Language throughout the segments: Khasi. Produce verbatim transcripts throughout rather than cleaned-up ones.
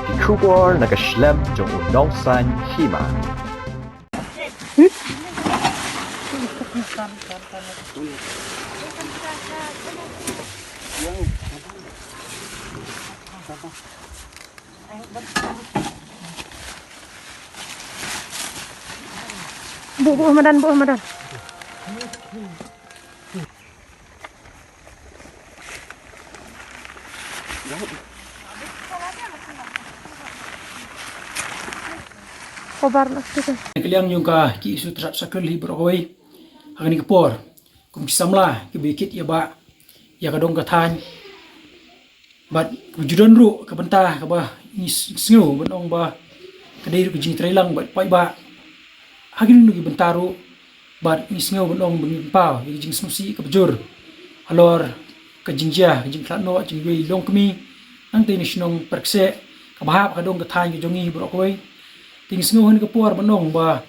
Ki khubor na ka shlem jong u nongsan hima. Buh, buh madan, buh madan. Kobar na kita. Ka liang jong ka ki issue thrap sakul hi baroh kawei. Ha kane ka por kum ki samla kiba ïa kit ïa bah ïa ka dong ka thaiñ. Bad kaba ju don ruh ka bynta kaba ngi s-, sngew ban ong ba ka dei ruh ka jingtreilang bad paidbah ha kino kino ki bynta ruh. Bad ngi sngew ban ong ba ngi pynpaw ïa ka jingsngewsih kaba jur halor ka jingjia, ka jingkhlad noh jingiwei longkmie, nangta na shnong Pyrkseh, kaba hap ka dong ka thaiñ ka jong ngi baroh kawei. Te ngi sngew ha kane ka por ban ong ba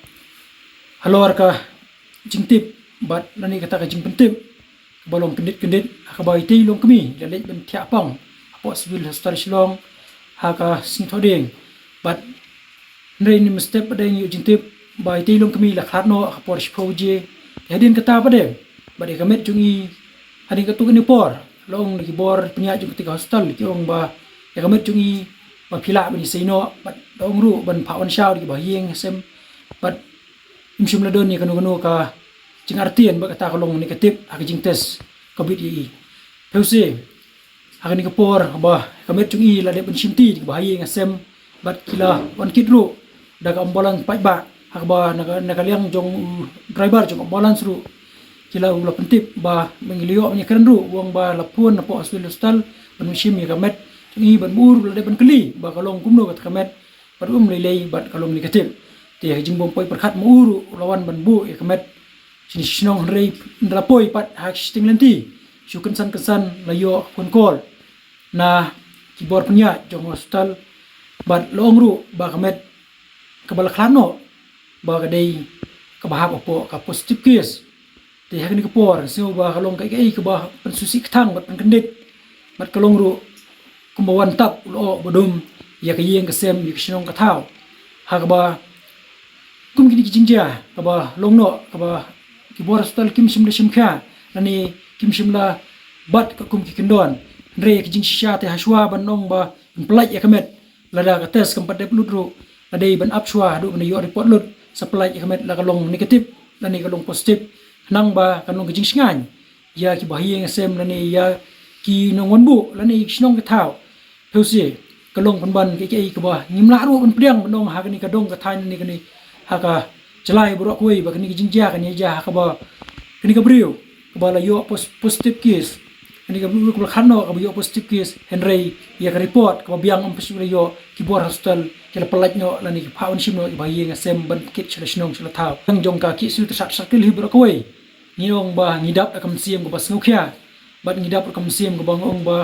halor ka jingtip bad lane kata ka jingpyntip ba long kyndit kyndit ha kaba itei longkmie la leit ban thiah pang hapoh Civil Hospital Shillong ha ka sngi Thohdieng. Bad hynrei mynstep pat de ngi ïoh jingtip ba itei longkmie la khlad noh ha ka por shiphew baje. Te hadien kata pat de bad ïa ka met jong ngi hadien katto katne por la ong na ki bor pynïaid jong katei ka hospital ki ong ba ïa ka met jong ngi ba phi lah ban ïasei noh bad la ong ruh ban phah wan shaw da ki bahaïing hasem bad ym shym la don ïa kano kano ka jingartatien bad kata ka long negative ha ka jingtest Covid ïa i. Phi u se ha kane ka por ba ka met jong i la dep ban shimti da ki bahaïing hasem bad ki la wan kit ruh da ka ambulance paidbah ha kaba na ka, na ka liang jong u driver jong ambulance ruh ki la, u la pyntip ba ngi la ïoh ban ïakren ruh u ong ba la phone hapoh Civil Hospital ban shim ïa ka met jong i ban bud la dep ban kylli ba ka long kumno kata ka met bad um lei lei bad ka long negative. Te ha ka jingbym poi pyrkhat ma u ruh u la wan ban buh ïa ka met sha shnong hynrei ynda la poi pat ha ka shiteng lynti shu kynsan kynsan la ïoh phone call na ki bor pynïaid jong hospital bad la ong ruh ba ka met kaba la khlad noh ba ka dei kaba hap hapoh ka positive case. Te ha kane ka por sngew ba ka long kaei kaei kaba pynsngewsih kthang bad pynkyndit bad ka long ruh kumba wan tap u lyoh ba dum ïa ka ïing ka sem ïa ka shnong ka thaw ha kaba kum kine ki jingjia kaba long noh kaba ki bor hospital kim shym la shim khia lane kim shym la bat ka kum ki kyndon. Hynrei ka jingshisha te ha shuwa ban ong ba ban pynlait ïa ka met lada ka test kam pat dep lut ruh la dei ban ap shuwa haduh ban ïoh report lut sa pynlait ïa ka met la ka long negative lane ka long positive. Khnang ba kan long ka jingshngaiñ ïa ki bahaïing hasem lane ïa ki nongwan buh lane ïa ki shnong ki thaw. Phi u se ka long pynban kaei kaei kaba ngim lah ruh ban pdiang ban ong ha kane ka dong ka thaiñ lane kane ha ka jylla baroh kawei ba kane ka jingjia kane jia ha kaba kane ka briew kaba la ïoh pos-, positive case. Kane ka briew kaba la khlad noh kaba ïoh positive case hynrei ïa ka report kaba biang ym pat shu la ïoh ki bor hospital ki la pynlait noh lane ki phah wan shim noh ki bahaïing hasem ban kit sha la shnong sha la thaw. Tang jong ka ki shu tyrsat circle hi baroh kawei. Ngi ong ba ngi dap da ka mynsiem kaba sngewkhia bad ngi dap da ka mynsiem kaba ngi ong ba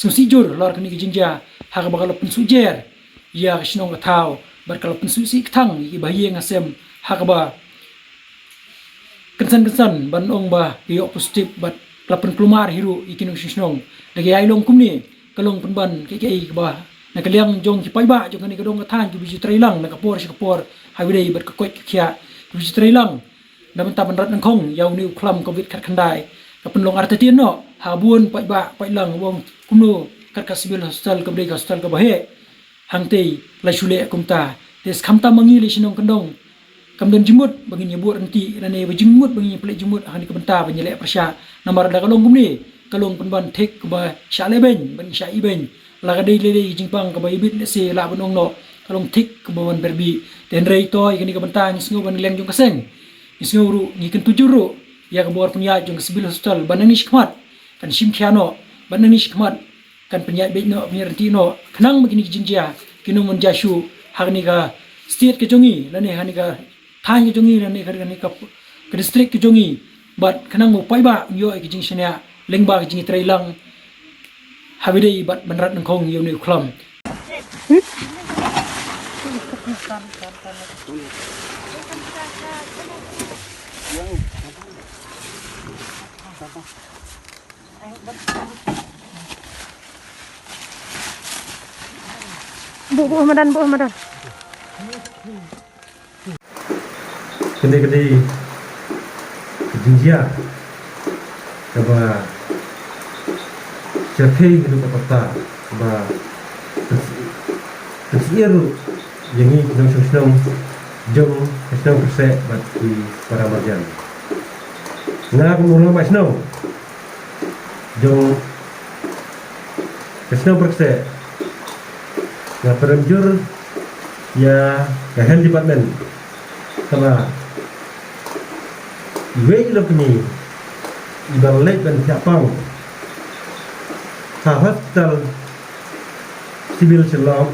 sngewsih jur halor kane ka jingjia ha kaba ka la pynsujor ïa ka shnong ka thaw bad ka la pynsngewsih kthang ïa ki bahaïing hasem ha kaba kynsan kynsan ban ong ba ka ïoh positive bad ka la pynkulmar hi ruh ïa ki nongshong shnong. Da ka ïai long kumne ka long pynban kaei kaei kaba na ka liang jong ki paidbah jong kane ka dong ka thaiñ kiba ju trei lang na ka por sha ka por ha kaba dei bad ka koit ka khiah kiba ju trei lang. Na bynta ban rat nyngkong ïa une u khlam Covid khatkhyndai ka pynlong artatien noh ha bun paidbah paidlang u ong kumno kat ka civil hospital kaba dei ka hospital kaba heh hangtei la shu leh kumta. Te skhem tam ma ngi lei shnong kyndong kam don jingmut ba ngin ïa buh rynti lane ba jingmut ba ngin ïa pynleit jingmut ha kane ka bynta ban ïa leh pyrshah. Namar da ka long kumne ka long pynban thik kaba shah leh beiñ ban shah ibeiñ. La ka dei lei lei jingpang kaba ibit lehse lah ban ong noh ka long thik kaba ban ber bih. Te hynrei to ïa kane ka bynta ngi sngew ban liang jong ka seng ngi sngew ruh ngi kyntu jur ruh ïa ka bor pynïaid jong ka civil hospital ban nang ni shi khmat kan shim khia noh ban nang ni shi khmat kan pynïaid beit noh pynïaid rynti noh khnang ba kine ki jingjia ki nang ban jia shuh ha kane ka state ka jong ngi lane ha kane ka thaiñ ka jong ngi lane ha kane ka, ka district ka jong ngi bad khnang ba u paidbah un ïoh ïa ka jingshaniah lyngba ka jingïatreilang ha kaba dei bad ban rat nyngkong ïa une u khlam. Buh, buh madan, buh madan. Kane ka dei ka jingjia kaba shyrkhei haduh katta kaba pynsyier ruh ïa ngi ki nongshong shnong jong ka shnong Pyrseh bad ki para marjan. Nga kum u rangbah shnong jong ka shnong Pyrseh nga pynrem jur ïa ka health department kaba iwei i lok kmie iba la leit ban thiah pang ha hospital civil Shillong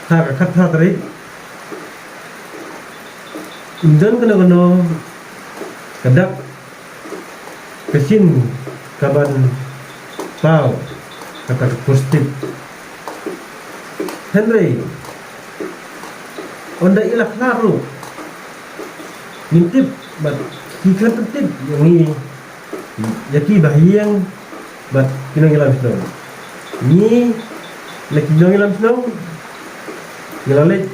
ha ka khatphra tarik. Ym don kano kano ka dak ka shin kaban paw kata ka positive. Hynrei ynda i la khlad ruh ngim tip bad ki khlem pyntip ïa ngi, ïa ki bahaïing bad ki nongïalam shnong. Ngi na ki nongïalam shnong ngi la leit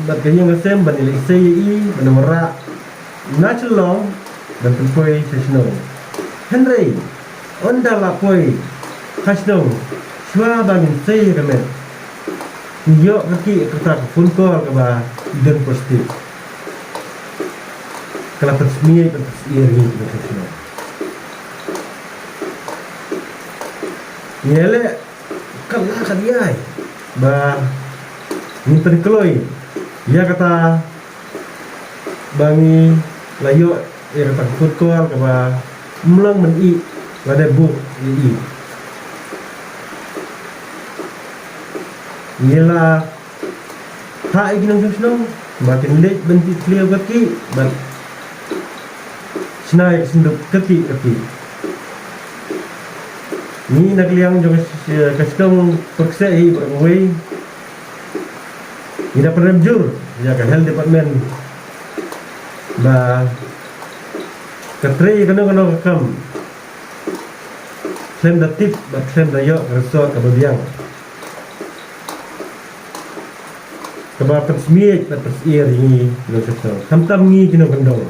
bad ka ïing ka sem ban ïalehsei ïa i ban wanrah na Shillong ban pynpoi sha shnong. Hynrei ynda la poi ha shnong shuwa ba ngin sei ïa ka met ngi ïoh ka ki kata ka phone call kaba i don positive. Ka la pynsmit ban pynsyier ngi na shnong. Ngi leh kat la kat ïai ba ngin pynkloi ïa kata ba ngi la ïoh ïa kata ka phone call kaba mlong men i lada buh i i. Ngi la ha i ki nongshong shnong ba kin leit ban tip clear ka ki ban shna ïa ka synduk ka ki ka ki. Ngi na ka liang jong ka shnong Pyrseh hi ba kawei ngi da pynrem jur ïa ka health department ba ka trei kano kano ka kam khlem da tip bad khlem da ïoh ka result kaba biang kaba pynsmit bad pynsyier ïa ngi nongshong shnong khamtam ngi ki nongkyndong.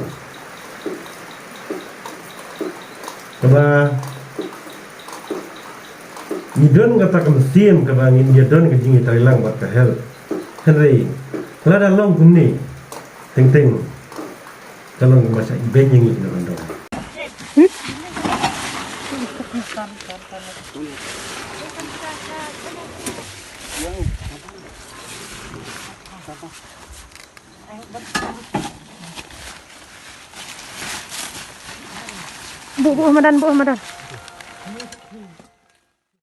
Kaba ngi don kata ka mynsiem kaba ngin ïa don ka jingïatreilang bad ka health. Hynrei lada long kumne teng teng ka long kumba sha ibeiñ ïa ngi ki nongkyndong. Buh, buh madan, buh madan.